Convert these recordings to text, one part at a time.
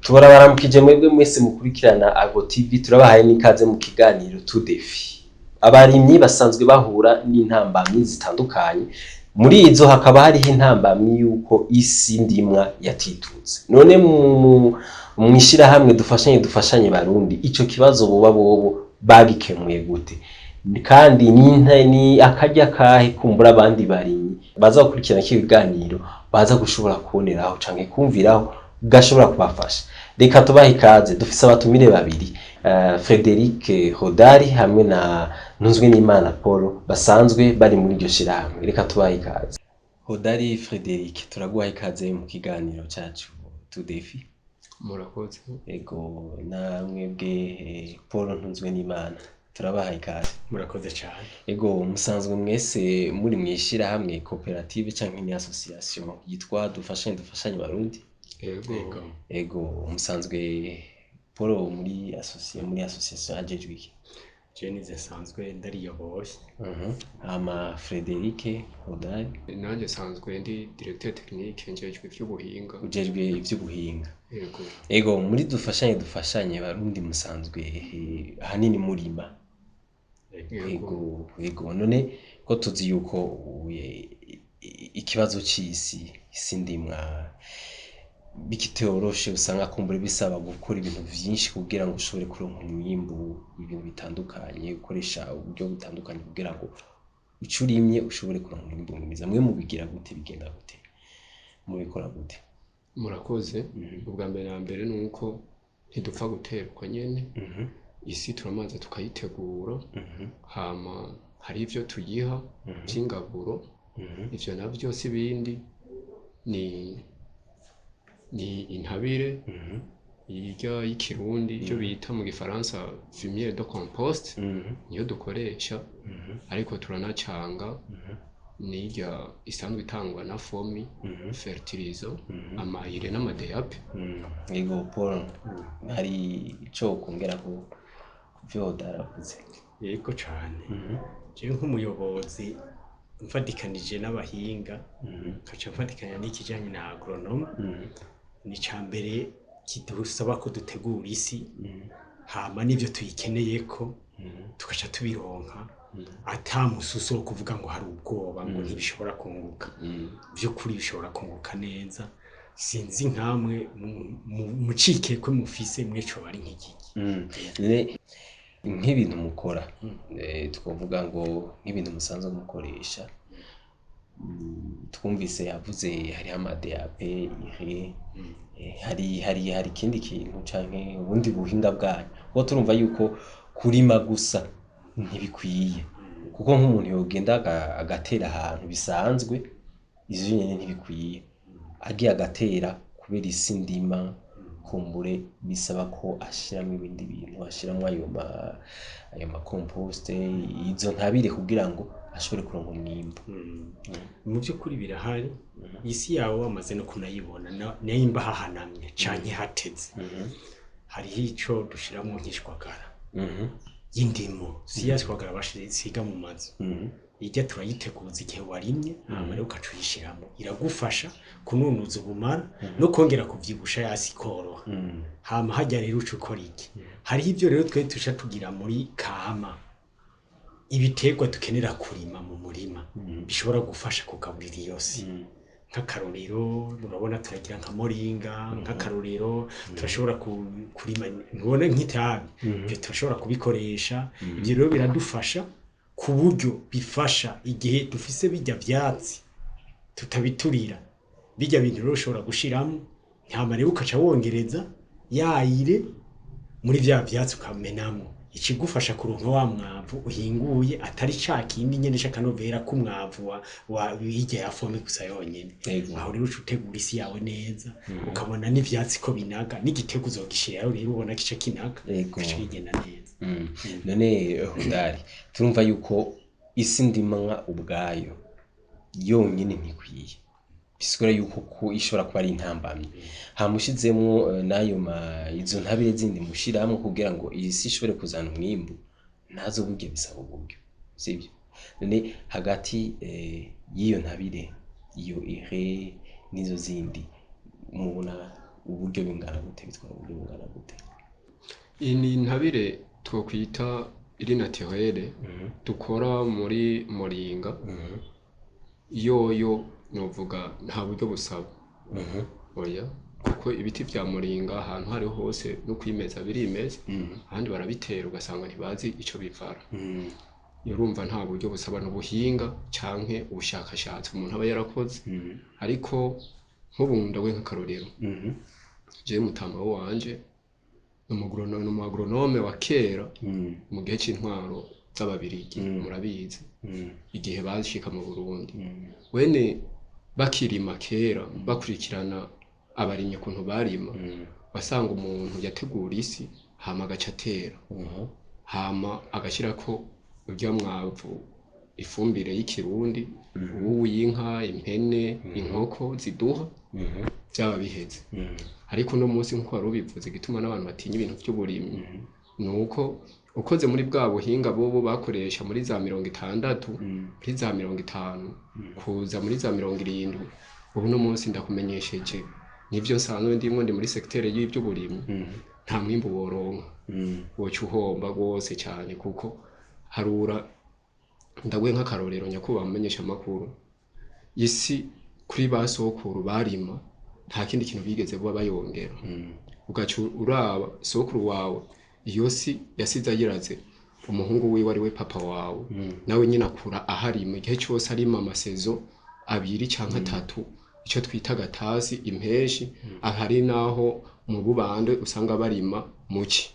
Turabaramukije mwebwe mwese mukurikirana Ago TV, turabahaye n'ikaze mu kiganiro Tudefi. Abarimyi basanzwe bahura n'intambamyi zitandukanye, muri izo hakaba hariho intambamyi yuko isi ndimwa yatitutse. None mw'ishirahamwe Dufashanye Dufashanye Barundi, ico kibazo boba bobo bagikemuye gute? Kandi ni akarya kahe kumbura abandi barimyi baza gukurikirana kino kiganiro baza gushobora kuboneraho canke kumviraho gashobora kubafasha? Reka tubahe ikaze. Dufise abatumire babiri, Frederic Hodari hamwe na Ntunzwenimana Paul, basanzwe bari muri iryo shirahamwe. Reka tubahe ikaze. Hodari Frederic, turaguha ikaze mu kiganiro cacu Tudefi. Murakoze. Ego, namwebwe Paul Ntunzwenimana, turabaha ikaze. Murakoze cyane. Ego, musanzwe mwese muri mw'ishirahamwe, koperative canke ni association yitwa Dufashanye Dufashanye Barundi? Ego. Ego. Ego, musanzwe Paul muri muri association ajejwe iki? Je nize nsanzwe ndariyoboye. Hama Frederic Hodari? Nanjye nsanzwe ndi directeur technique, njejwe ivy'ubuhinga. Ujejwe ivy'ubuhinga. Ego. Ego, muri Dufashanye Dufashanye Barundi musanzwe ahanini murima? Ego. Ego, none ko tuzi yuko ikibazo c'isi, isi ndimwa bikitoroshe, usanga kumbura bisaba gukora ibintu vyinshi kugira ngo ushobore kuronka umwimbu w'ibintu bitandukanye, ukoresha uburyo butandukanye kugira ngo ico urimye ushobore kuronka umwimbu mwiza. Mwe mubigira gute? Bigenda gute? Mubikora gute? Murakoze. Ubwa mbere na mbere ni uko ntidupfa gutera uko nyene. Isi turamanza tukayitegura, hama hari ivyo tuyiha vy'ingaburo. Ivyo navyo si ibindi, ni intabire irya y'ikirundi, icyo bita mu gifaransa fumier de compost, niyo dukoresha, ariko turanacanga n'irya isanzwe itangwa na FOMI, fertilisant, ama urée n'ama DAP. Yego, Paul, hari ico wokongera ku vyo Hodari avuze? Yego cane. Jewe nk'umuyobozi mfadikanije n'abahinga, nkaca mfadikanya n'ikijanye na agronome, ni ca mbere kidusaba ko dutegura isi, hama n'ivyo tuyikeneyeko tugaca tubironka ata mususu wo kuvuga ngo hari ubwoba ngo ntibishobora kunguka. Vy'ukuri bishobora kunguka neza. Sinzi nkamwe mucikekwe mufise mweco bari nk'igiki. None nk'ibintu mukora, twovuga ngo nk'ibintu musanzwe mukoresha, twumvise yavuze hariho ama DAP, urée, hari ikindi kintu canke ubundi buhinga bwanyu? Kuko turumva yuko kurima gusa ntibikwiye, kuko nk'umuntu yogenda agatera ahantu bisanzwe, ivyo nyene ntibikwiye. Agiye agatera, kubera isi ndima kumbure bisaba ko ashiramwo ibindi bintu, ashiramwo ayo ma compost, izo ntabire, kugira ngo ashobore kuronka umwimbu. Mu by'ukuri birahari. Isi yawe wamaze no kunayibona, nimba hahanamye canke hateze, hariho ico dushiramwo nk'ishwagara y'indimo, si ya shwagara basiga mu mazu. Ijya turayiteguza igihe warimye, hama rero ukaca uyishiramo, iragufasha kununuza ubumara no kongera kuvyibusha yasi ikoroha. Hama hajya rero uca ukora iki? Hariho ivyo rero twe tuca tugira muri kama, ibiterwa dukenera kurima mu murima bishobora gufasha kugaburira iyo si. Nk'akarorero, urabona turagira nka moringa, nk'akarorero turashobora kurima, ntubona nk'itabi, ibyo turashobora kubikoresha. Ibyo rero biradufasha ku buryo bifasha igihe dufise bijya vyatsi tutabiturira. Bijya bintu rero ushobora gushiramo, hama rero ukaca wongereza ya urée muri vya vyatsi, ukamenamwo, ikigufasha kuronka wa mwavu uhinguye, atari ca kindi nyene c'akanovera k'umwavu wa hirya ya FOMI gusa yonyene. Aho rero uca utegura isi yawe neza, ukabona n'ivyatsi ko binaga, n'igiterwa uzogishirayo rero ubona kica kinaga, kica kigenda neza. None Hodari, turumva yuko isi ndimwa ubwayo yonyine ntikwiye, bisigura yuko ko ishobora kuba ari intambamyi. Hama ushizemwo n'ayo ma izo ntabire zindi mushiramwo kugira ngo iyi si ishobore kuzana umwimbu, nazo burya bisaba uburyo, sibyo? None hagati y'iyo ntabire, iyo urée n'izo zindi, mubona Uburyo bingana gute? Bitwara uburyo bungana gute? Iyi ni intabire twokwita iri naturelle dukora muri moringa. Yoyo novuga nta buryo busaba, oya, kuko ibiti vya moringa ahantu hariho hose no kwimeza birimeza, ahandi barabitera ugasanga ntibazi ico bivara. Urumva nta buryo busaba, n'ubuhinga canke ubushakashatsi umuntu aba yarakoze. Ariko nk'ubu ndawe nk'akarorero, jewe mutama wanje ni umu agronome wa kera mu gihe c'intwaro z'Ababirigi, murabizi igihe bashika mu Burundi, wene bakirima kera bakurikirana abarimyi ukuntu barima, wasanga umuntu yategura isi hama agaca atera, hama agashirako urya mwavu, ifumbire y'ikirundi, uwu w'inka, impene, inkoko ziduha, byaba biheze. Ariko uno munsi, nk'uko wari ubivuze, igituma n'abantu batinya ibintu by'uburimyi ni uko ukoze muri bwa buhinga bobo bakoresha muri za 60, muri za 50, kuza muri za 70. Ubu uno munsi ndakumenyesheje, nivyo nsanzwe ndimwo, ndi muri secteur y'ivy'uburimyi, nta mwimbu woronka, woca uhomba rwose cyane. Kuko harura, ndaguhe nk'akarorero, nyakubahwa mumenyesha amakuru, isi kuri ba sokuru barima nta kindi kintu bigeze buba bayongera. Ugaca uraba sokuru wawe, iyo si yasize ayiraze umuhungu wiwe ari we papa wawe, nawe nyine akura aharima igihe cyose, arima ama saisons abiri canke atatu, icyo twita gatasi, impeshi. Ahari naho mu bubande usanga barima muci,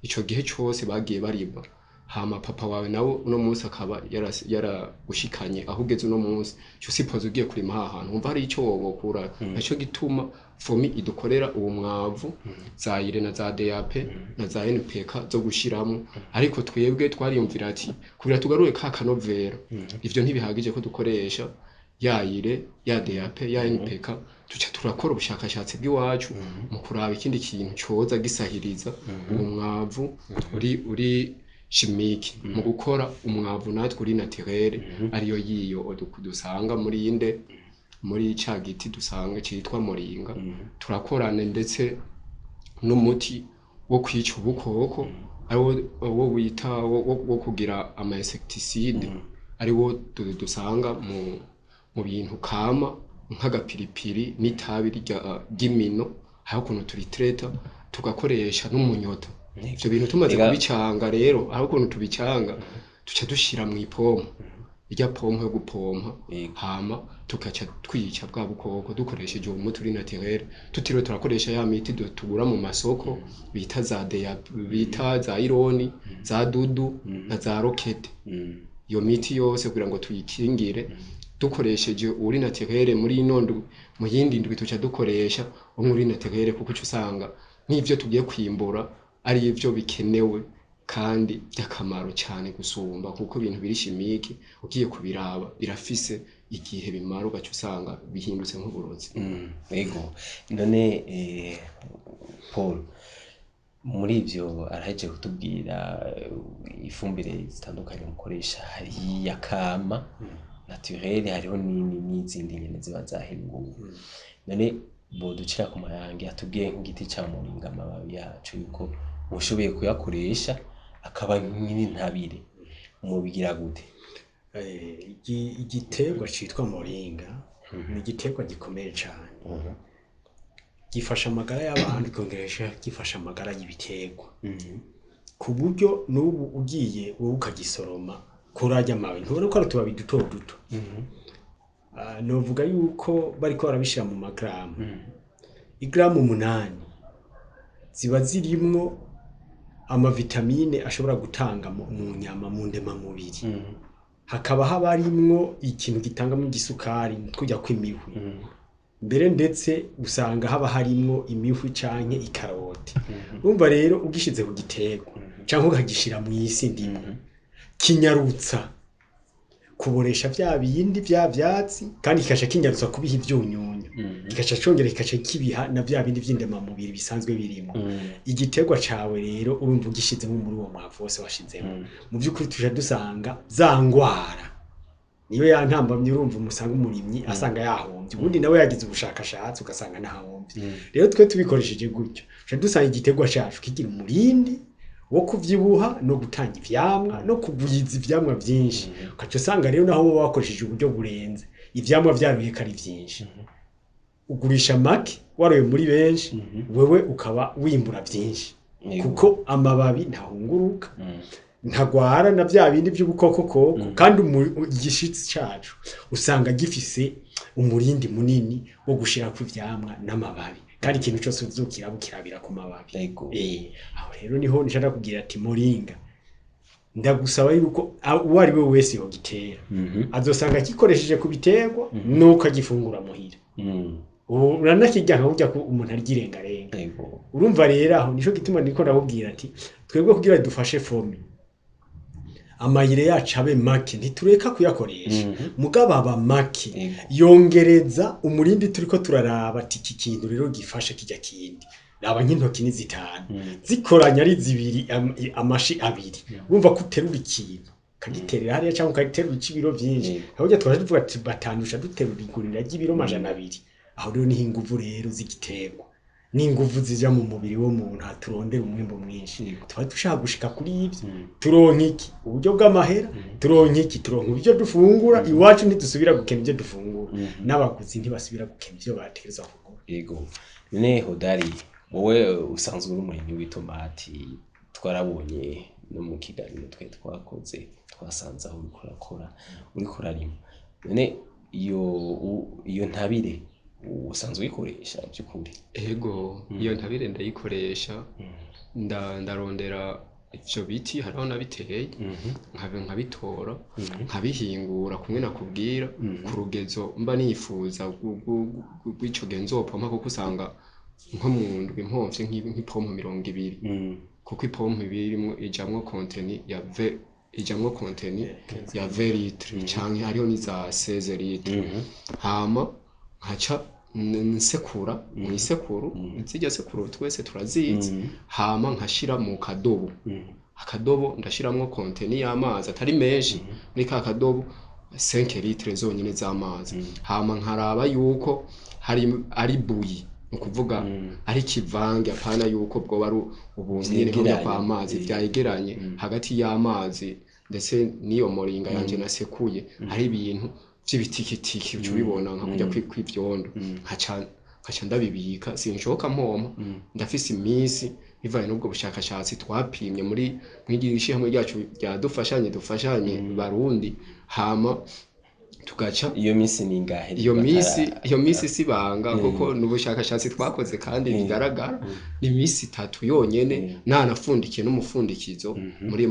ico gihe cyose bagiye barima. Hama papa wawe nawe uno munsi akaba yaragushikanye aho ugeze uno munsi, cyo suppose ugiye kurima ha hantu wumva hari icyo wobokura. Naco gituma FOMI idukorera uwo mwavu, za urée na za DAP na za NPK zo gushiramo. Ariko twebwe twariyumvira ati kugira tugarure ka kanovera, ivyo ntibihagije ko dukoresha ya urée, ya DAP, ya NPK. Tuca turakora ubushakashatsi bw'iwacu mu kuraba ikindi kintu coza gisahiriza uwo mwavu uri chimique, mu gukora umwavu natwe uri naturel, ariyo yiyo dusanga muri inde, muri ca giti dusanga citwa moringa. Turakorana ndetse n'umuti wo kwica ubukoko, ariwo wo wita wo kugira ama insecticide, ariwo dusanga mu bintu kama nk'agapiripiri n'itabi ry'imino. Hariho ukuntu turitreta, tugakoresha n'umunyota. Ivyo bintu tumaze kubicanga rero, hariho ukuntu tubicanga, tuca dushira mu ipompo, irya pompo yo gupompa, hama tugaca twica bwa bukoko dukoresheje uwo muti uri naturel, tutiriwe turakoresha ya miti tugura mu masoko bita za DAP, bita za ironi, za dudu na za rokete. Iyo miti yose kugira ngo tuyikingire dukoresheje uri naturel muri ino ndwi, mu yindi ndwi tuca dukoresha umwe uri naturel, kuko uca usanga nk'ivyo tugiye kwimbura ari ivyo bikenewe kandi by'akamaro cyane gusumba, kuko ibintu biri chimique ugiye kubiraba birafise igihe bimara, ugaca usanga bihindutse nk'uburozi. Ego. None Paul, muri ivyo arahejeje kutubwira ifumbire zitandukanye mukoresha, hari iya kama naturelle, hariho n'izindi nyene ziba zahinguwe. None boducira ku mayange, atubwiye nk'igiti ca muringa, amababi yaco, yuko mushoboye kuyakoresha akaba nk'intabire, mubigira gute? Igiterwa citwa moringa ni igiterwa gikomeye cane, gifasha amagara y'abantu, kikongera gifasha amagara y'ibiterwa, ku buryo n'ubu ugiye wowe ukagisoroma kurarya amababi, ntubona ko ari utubabi duto duto. Novuga yuko bariko barabishira mu magaramu, igaramu 8 ziba zirimwo amavitamine ashobora gutanga mu nyama, mu ndemamubiri, hakaba haba harimwo ikintu gitangamo igisukari kurya kw'imihwi, mbere ndetse usanga haba harimwo imihwi canke ikaroti. Urumva rero ugishize ku giterwa canke ukagishira mw'isi ndimo, kinyarutsa kuboresha vya bindi vya vyatsi, kandi kikaca kinyarutsa kubiha ivyunyunyu, kikaca congera kikaca kibiha na vya bindi vy'indemamubiri bisanzwe birimo igiterwa cawe. Rero urumva ugishizemo muri uwo mwavu wose washizemo, mu vy'ukuri tuja dusanga za ngwara. Niyo ya ntambamye, urumva umusanga umurimyi asanga yahombye, ubundi nawe yagize ubushakashatsi ugasanga ntahombye. Rero twe tubikoresheje gutyo, tuca dusanga igiterwa cacu kigira umurindi wo kuvyibuha no gutanga ivyamwa no kugwiza ivyamwa vyinshi. Ukaca usanga rero naho woba wakoresheje uburyo burenze, ivyamwa vyaruye ko ari vyinshi, ugurisha make waroye muri benshi, wewe ukaba wimbura vyinshi, kuko amababi ntahunguruka, ntagwara na bya bindi by'ubukokokoko, kandi igishitsi cacu usanga gifise umurindi munini wo gushirako ivyamwa n'amababi, kandi ikintu cose uzokiraba ukirabira ku mababi. Aho rero niho nshaka kugira ati moringa ndagusaba yuko uwo ari we wese yogitera, azosanga agikoresheje ku biterwa nuko agifungura muhira. Ubu uranakirya nka kurya ko umuntu arya irengarenga. Urumva rero aho nico gituma niko ndakubwira ati twebwe kugira dufashe FOMI, amayire yacu abe make, ntitureka kuyakoresha, mugabo aba make, yongereza umurindi. Turiko turaraba ati iki kintu rero gifashe kijya kindi, raba nk'intoki ni zitanu zikoranye ari zibiri, amashi abiri, urumva ko uterura ikintu ukagiterera hariya cyangwa ukagiterura ic'ibiro vyinshi. Aho twaje tuvuga ati batanu, duterura igurira ry'ibiro 200. Aho rero niho inguvu rero z'igiterwa n'inguvu zija mu mubiri w'umuntu, haturondera umwimbu mwinshi. Tuba dushaka gushika kuri ivyo, turonka iki? Uburyo bw'amahera. Turonka iki? Turonka uburyo dufungura iwacu, ntidusubira gukena ibyo dufungura, n'abaguzi ntibasubira gukena ivyo bategerezwa kugura. Yego. None Hodari, wowe usanzwe uri umurimyi w'itomati, twarabonye no mu kiganiro twe twakoze, twasanze aho uriko urakora, uriko urarima. None iyo ntabire usanzwe uyikoresha by'ukuri? Ego, iyo ntabire ndayikoresha. Ndarondera ivyo biti, hariho nabiteye, nkabitora, nkabihingura kumwe nakubwira, ku rugezo mba nifuza rw'ico gihe nzopompa, kuko usanga nko mu ndwi mpomvye nk'ipompo 20, kuko ipompo ibiri irimwo ijamwo contenu ya v ijamwo contenu ya 20 litres, canke hariho n'iza 16 litres. Hama nkaca nsekura mw'isekuru, zirya sekuru twese turazizi, hama nkashira mu kadobo. Akadobo ndashiramwo contenu y'amazi atari menshi, muri ka kadobo 5 litres zonyine z'amazi. Hama nkaraba yuko hari ari bouillie, ni ukuvuga ari kivange, apana yuko bwoba ari ubuntu nyene nko Vyegeranye. kw'amazi vyegeranye hagati y'amazi ndetse n'iyo moringa yanje nasekuye, hari ibintu vy'ibitikitiki uca ubibona nka kurya kw'ivyondo. Nkaca ndabibika, sinshoka mpompa, ndafise iminsi bivanye n'ubwo bushakashatsi twapimye muri mw'iri shirahamwe ryacu rya dufashanye Barundi. Hama tugaca Iyo minsi ni ingahe? Iyo minsi si banga, kuko ni ubushakashatsi twakoze kandi bigaragara. Ni iminsi 3 yonyene, nanafundikiye n'umufundikizo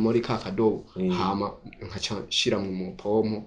muri ka kadobo. Hama nkaca nshira mu mupompo,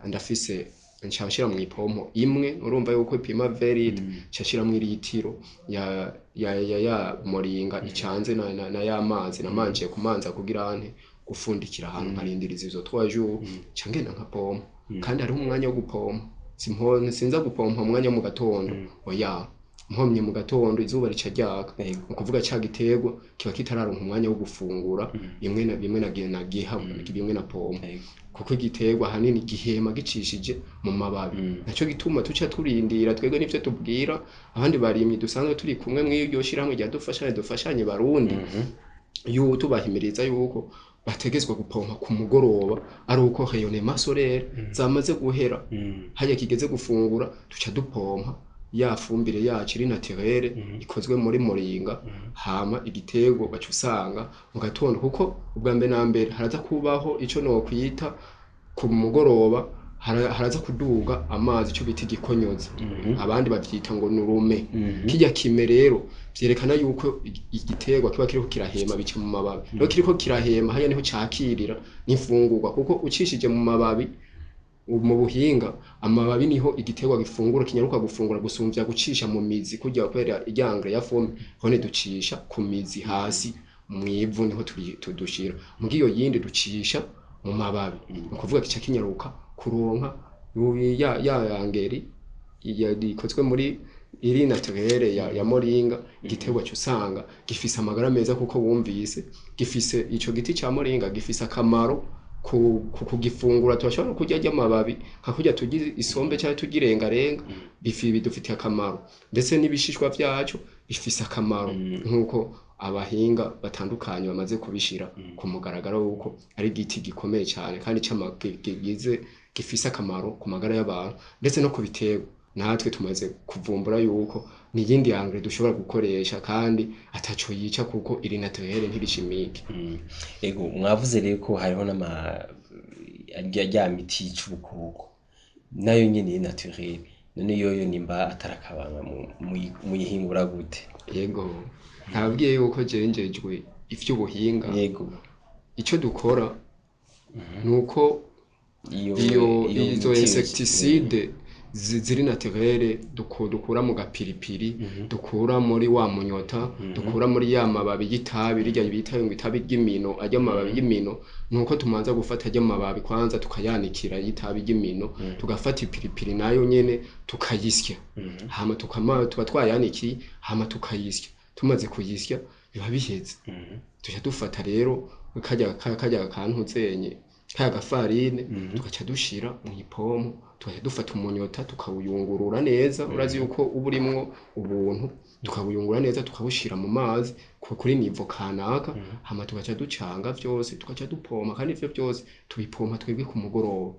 ndafise, nca nshira mu ipompo imwe, urumva yuko ipima 20 litres, nca nshiramwo iritiro ya moringa icanze na ya mazi namanje kumanza kugira ante gufundikira ahantu, nkarindiriza izo 3 jours, nca ngenda nkapompa. Kandi hariho umwanya wo gupompa, sinza gupompa umwanya wo mu gatondo, oya. Mpomye mu gatondo izuba rica ryaka, ni ukuvuga ca giterwa kiba kitararonka umwanya wo gufungura bimwe na bimwe na giha bimwe na pompa, kuko igiterwa ahanini gihema gicishije mu mababi. Naco gituma tuca turindira. Twebwe nivyo tubwira abandi barimyi dusanzwe turi kumwe mw'iryo shirahamwe rya dufashanye Barundi, tubahimiriza yuko bategezwa gupompa ku mugoroba, ari uko rayonnement solaire zamaze guhera, hajya kigeze gufungura, tuca dupompa ya fumbire yacu iri naturelle ikozwe muri moringa. Hama igiterwa ugaca usanga mu gatondo, kuko ubwa mbere na mbere haraza kubaho ico nokwita ku mugoroba haraza kuduga amazi, ico bita igikonyozi, abandi bavyita ngo nurume. Kirya kime rero vyerekana yuko igiterwa kiba kiriko kirahema bica mu mababi. Rero kiriko kirahema hariya niho cakirira n'imfungurwa, kuko ucishije mu mababi, mu buhinga amababi niho igiterwa gifungura, kinyaruka gufungura gusumvya gucisha mu mizi kurya, kubera iryangre ya FOMI hone ducisha ku mizi hasi mw'ivu niho tudushira, mugi iyo yindi ducisha mu mababi, ni ukuvuga kica kinyaruka kuronka ya yangeri ikozwe muri iri naturelle ya moringa. Igiterwa cyo usanga gifise amagara meza, kuko wumvise gifise ico giti ca moringa gifise akamaro. kugifungura turashobora no kurya arya mababi nka kurya turya isombe cyangwa turya irengarenga, bidufitiye akamaro, ndetse n'ibishishwa vyaco bifise akamaro, nk'uko abahinga batandukanye bamaze kubishira ku mugaragaro wuko ari igiti gikomeye cyane kandi gize gifise akamaro ku magara y'abantu ndetse no ku biterwa. Natwe tumaze kuvumbura yuko ni iyindi engrais dushobora gukoresha kandi ataco yica, kuko iri naturelle, ntiri chimique. Ego, mwavuze rero ko hariho n'ama rya miti yica ubukoko, nayo nyene ni naturel. None yoyo nimba atari akabanga, muyihingura gute? Yego, nababwiye yuko jewe njejwe ivy'ubuhinga. Ico dukora nuko iyo izo miti insecticide ziri naturelle dukura mu gapiripiri, dukura muri wa munyota, dukura muri ya mababi y'itabi rirya bita ngo itabi ry'imino, arya mababi y'imino, nuko tumanza gufata arya mababi kwanza tukayanikira y'itabi ry'imino, tugafata ipiripiri nayo nyene tukayisya, hama tuba twayanikiye, hama tukayisya. Tumaze kuyisya biba biheze. Tuca dufata rero karya kantuzenye kaya gafarine, tugaca dushira mu ipompo, tugaca dufata umunyota tukawuyungurura neza. Urazi yuko uba urimwo ubuntu, tukawuyungurura neza, tukawushira mu mazi kuri niveau kanaka, hama tugaca ducanga vyose, tugaca dupompa. Kandi ivyo vyose tubipompa twebwe ku mugoroba.